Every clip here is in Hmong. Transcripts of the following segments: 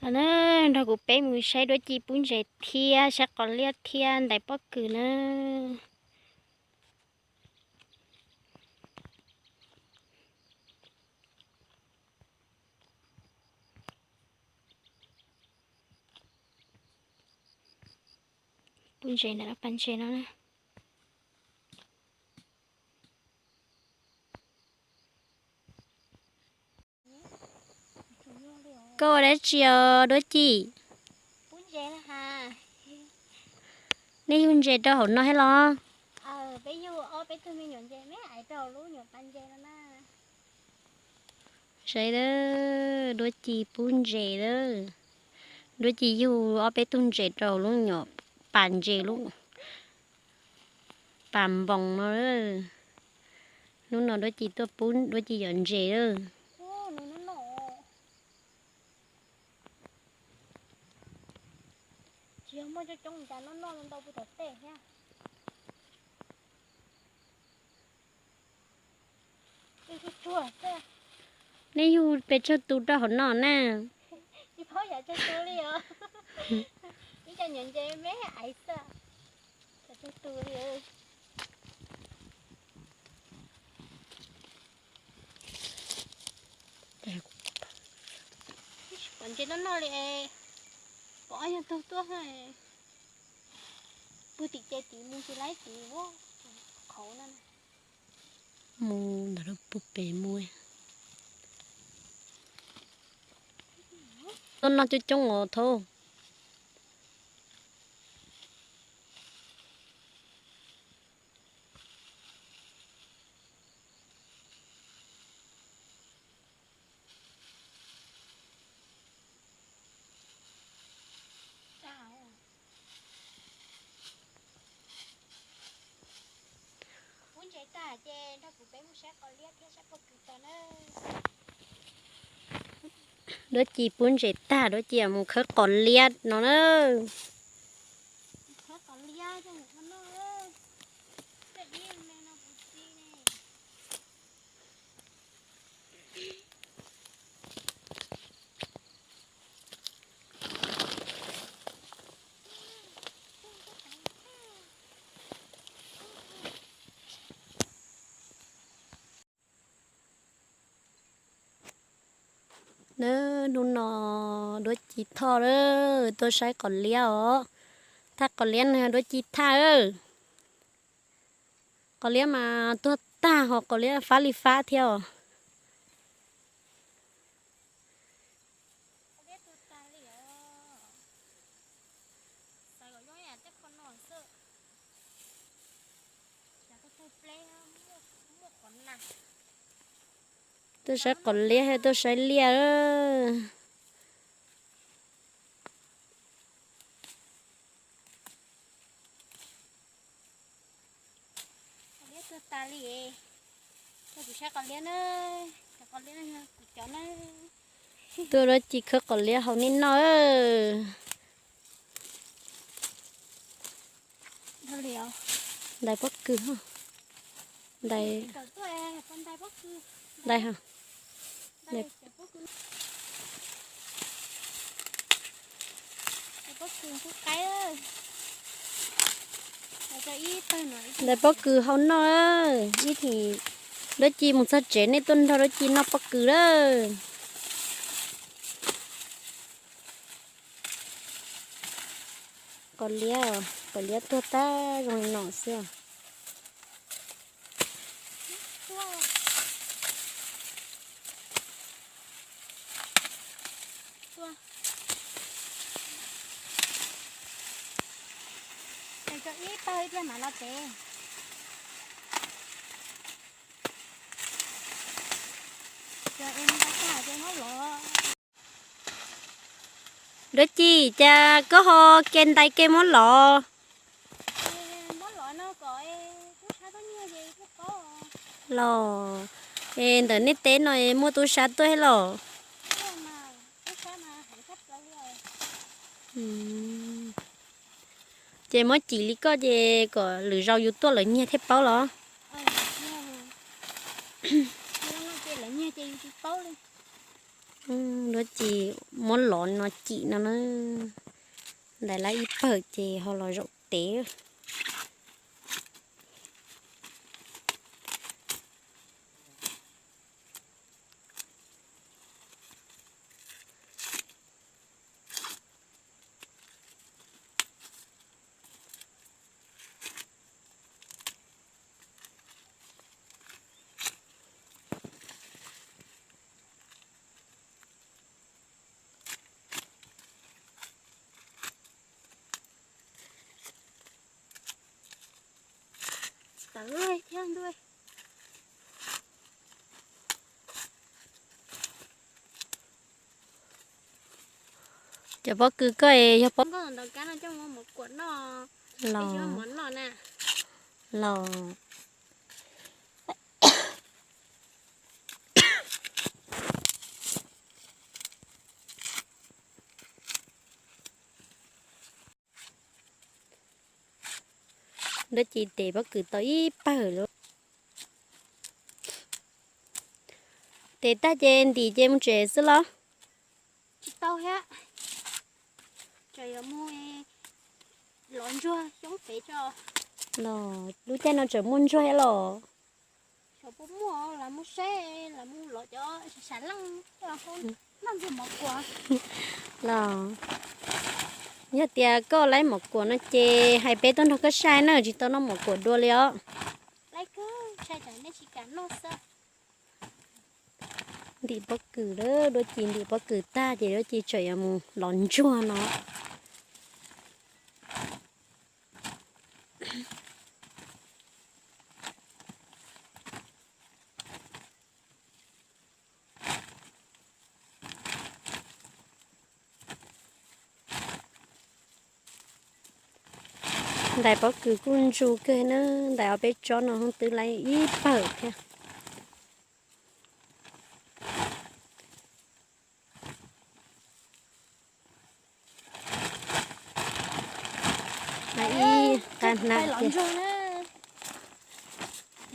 Los na, nrog kuv peb mus saib duab ci pub ntses thiab saib qos liab thiab ntais pob kws na. Pub ntses ntawm lub pas ntses no na. Koj ua dab tsi os duab ci? Nej yug ntses rau hauv no thiab los? Saib, duab ci pub ntses lawm. Duab ci yug ob peb tug ntses rau lub nyuam pas ntses, lub pas npoos no. Hnub no duab ci tuaj pub duab ci yom ntses lawm. Tsis yog muaj coob coob cas noj noj ntau puag tom tej thiab. Nej yug pes tsawg tus rau hauv no na? Tsis paub yam tsawg tus li os. Ib co nyuam ntses me aiv xwb, tsawg tus li. Pom ntses noj noj li, pom ob yog tug tuaj, pw tim ces tim mus tsis laib tim ua qhauv no. Mus ntawm lub pug pem mus. Noj noj coob coob os thaub. Pub ntses tag ces nrog kuv peb mus saib qos liab thiab saib pob kws tau na. Duab ci pub ntses tag, duab ci mus khawb qos liab no na. Hnub no duab ci thoj lawm, tuaj saib qos liab os. Thaj qos liab no yog duab ci thaj. Qos liab mas tuag tag, ho qos liab fab li fab thiab os. Tuaj saib qos liab thiab tuaj saib liaj. Tuaj duab ci khawb qos liab hauv nej noj. Ntais pob kws, ntais, ntais, ntais pob kws hauv noj. Ib thim duab ci mus txog tsev nej tuaj nrog duab ci noj pob kws lawm. Qos liab, qos liab tuag tag zoo li no xwb. Ib pawg ib tiag mam los tev. Duab ci, cas koj ho ke ntais ke muab lov? Los, es ntawm nej teb no muaj tub sab tuaj thiab los? Ces muab cim li koj ces kom lwm zaus yus tuaj lawv nyiag thiaj paub los? Duab Ci muab lov no cim no na. Ntais lab ib pawg ces ho los zaum tev. Tawv thiab ntuj. Cov pob kws koj es yog pob koj ntau kab no coj mus mov kuam noj los, mov noj na los. Ntuj Ci tes pob kws tau ib pawg lawm. Tes tag ces ntim ces mus tsev xwb los? Tsis tau thiab, tseem yuav mus lov ntsuag xyoob pem tso. Los lub caij no tseem muaj ntsuag thiab los? Xyov puas muaj, lawv mus saib, lawv mus lov cov sam leej coj los noj ntxuag mov kuam. Los yog tias koj laib mov kuam no ces hais peb tuaj nrog koj saib na, tsis tau noj mov kuam dua li os. Ntim pob kws lawm, Duab Ci ntim pob kws tag ces Duab Ci tseem yuav mus lov ntsuag no. Ntais pob kws kuj ntsu kawg na, ntais ob peb tsob no twb laib ib pawg thiab. Ib qab hnab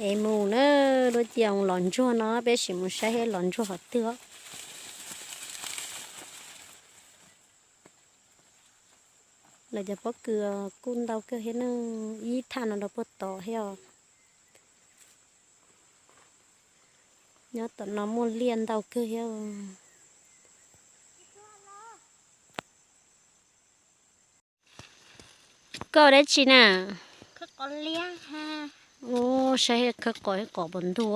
es mus na, Duab Ci lov ntsuag no, peb sim mus saib seb lov ntsuag qhov twg. Lawv cov pob kws kuj ntau kawg thiab na, ib thaj no rau puag tod thiab os. Nyob tom no muaj liaj ntau kawg thiab. Koj ua dab tsi na? Ub, saib khawb qos, khawb qos puas ntug.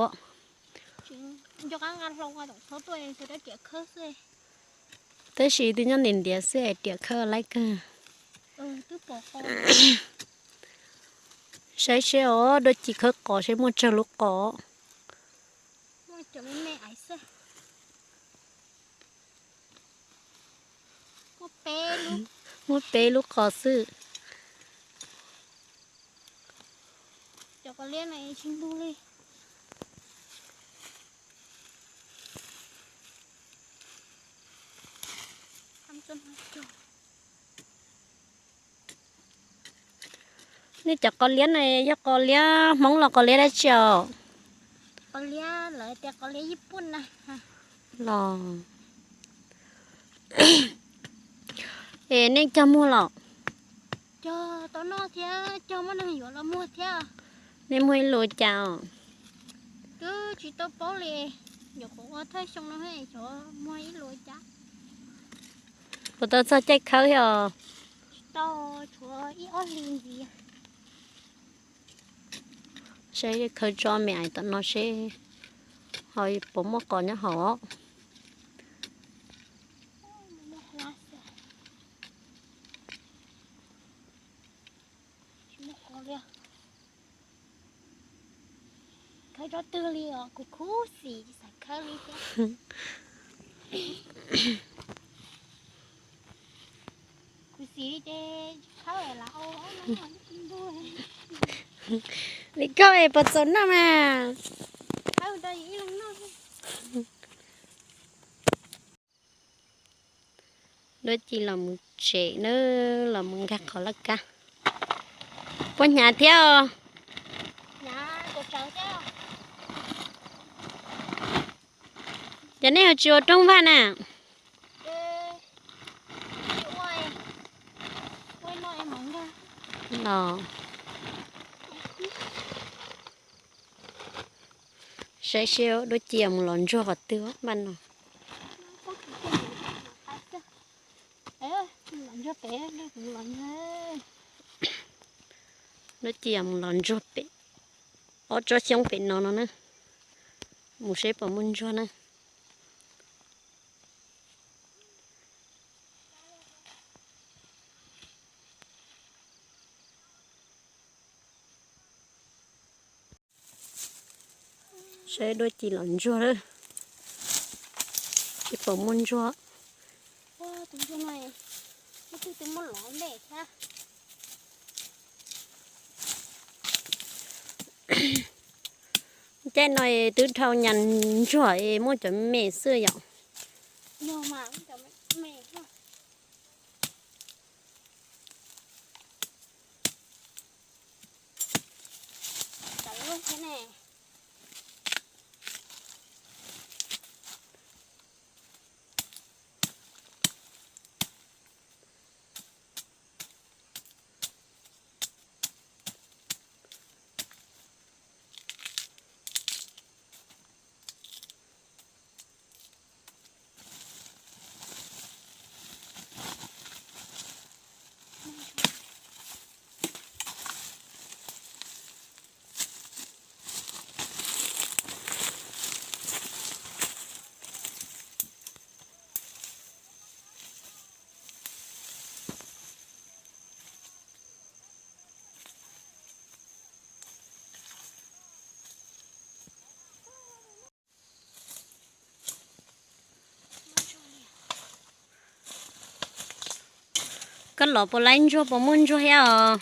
Tab sis twb nyob ntiav ntiav xwb es riam khawb laib kawg. Saib seb os, Duab Ci khawb qos seb muaj tsawg lub qos. Muaj peb lub qos xwb. Nej cov qos liab no yog qos liab Hmoob los qos liab dab tsi os? Los, es nej cog muag los? Nej muag ib lus cas os? Puas tau txog caij khawb thiab os? Saib khawb tsob me ais tom no seb ho puas muaj qos nyob hauv. Khawb tsob twg li os, kuv khuv xim tsis xav khawb li thiab. Kuv xim li ces khawb es lam ua. Li koj es puas txaus noj mas. Duab Ci los mus tsev na, los mus nkag qhov laj kab. Puas hnyav thiab os? Cov nej ho tsis ua rooj vag na? Los, saib seb duab ci mus los ntsuag qhov twg npaj no. Duab ci mus los ntsuag pem ob tsob xyoob pem no no na. Mus seb puas muaj ntsuag na. Saib duab ci los ntsuag lawm, seb puas muaj ntsuag. Caij no twb dhau nyas ntsuag es muaj cov me xwb yom. Koj los puas laib ntsuag, puas muaj ntsuag thiab os?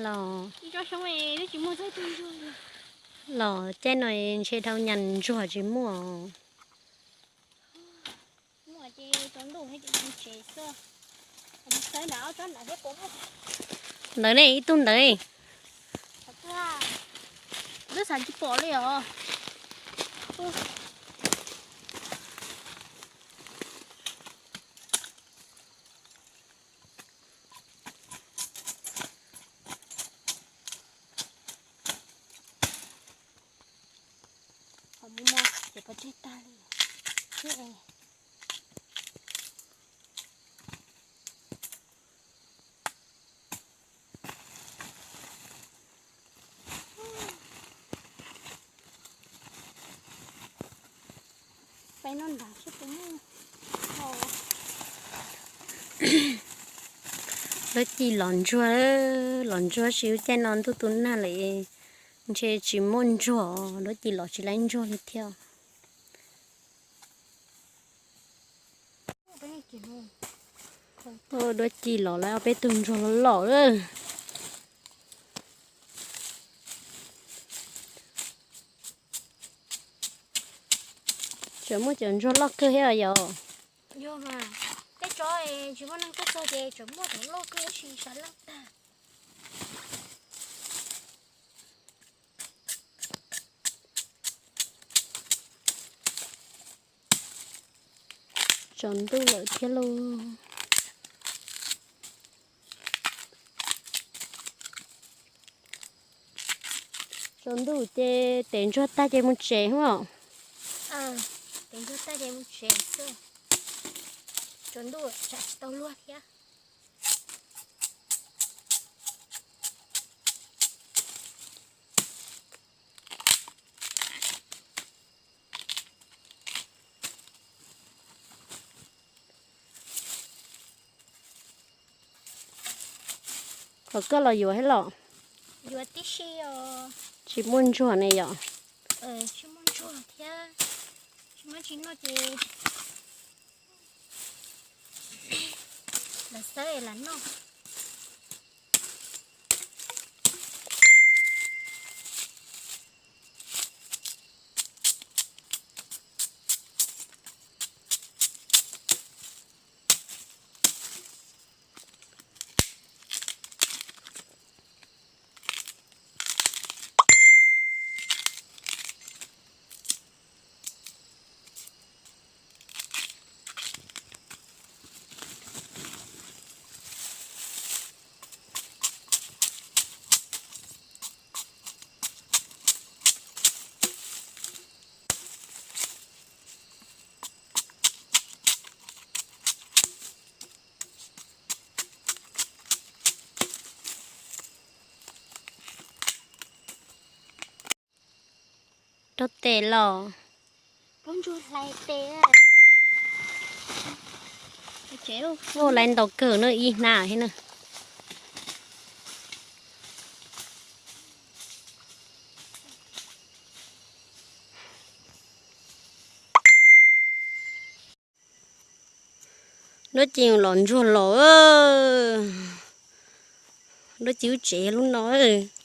Los, los caij no ntshe dhau nyas ntsuag tsis muaj. Ntawd ne, ib tug ntawd. Twb xav tsis pom li os. Qhov muaj muaj ces pov tseg tag li. Duab ci los ntsuag, los ntsuag sib caij no ntuj tu nag lawm, ntshe tsis muaj ntsuag, duab ci los tsis laib ntsuag li thiab. Duab ci los lawm, peb tug ntsuag loj loj lawm. Tseem muaj cov ntsuag loj kawg thiab yom. Yog mas, tej tsob tsis muaj neeg tuaj txog ces tseem muaj cov loj kawg tab sis sav leej tag. Tsaus ntuj lawm thiab lauj. Tsaus ntuj ces tes ntsuag tag ces mus tsev hos. Tes ntsuag tag ces mus tsev xwb. Tsaus ntuj tsam tsis tau luag thiab. Kom koj los yuav thiab los? Yuav tib si os. Tsis muaj ntsuag ne yom? Tsis muaj ntsuag thiab. Tsis muaj tsis noj ces lawv xawb lam noj. Rau tes los. Lais ntaus kawg na, ib hnab thiab na. Duab Ci los ntsuag los. Duab Ci lub tsev yog lub no.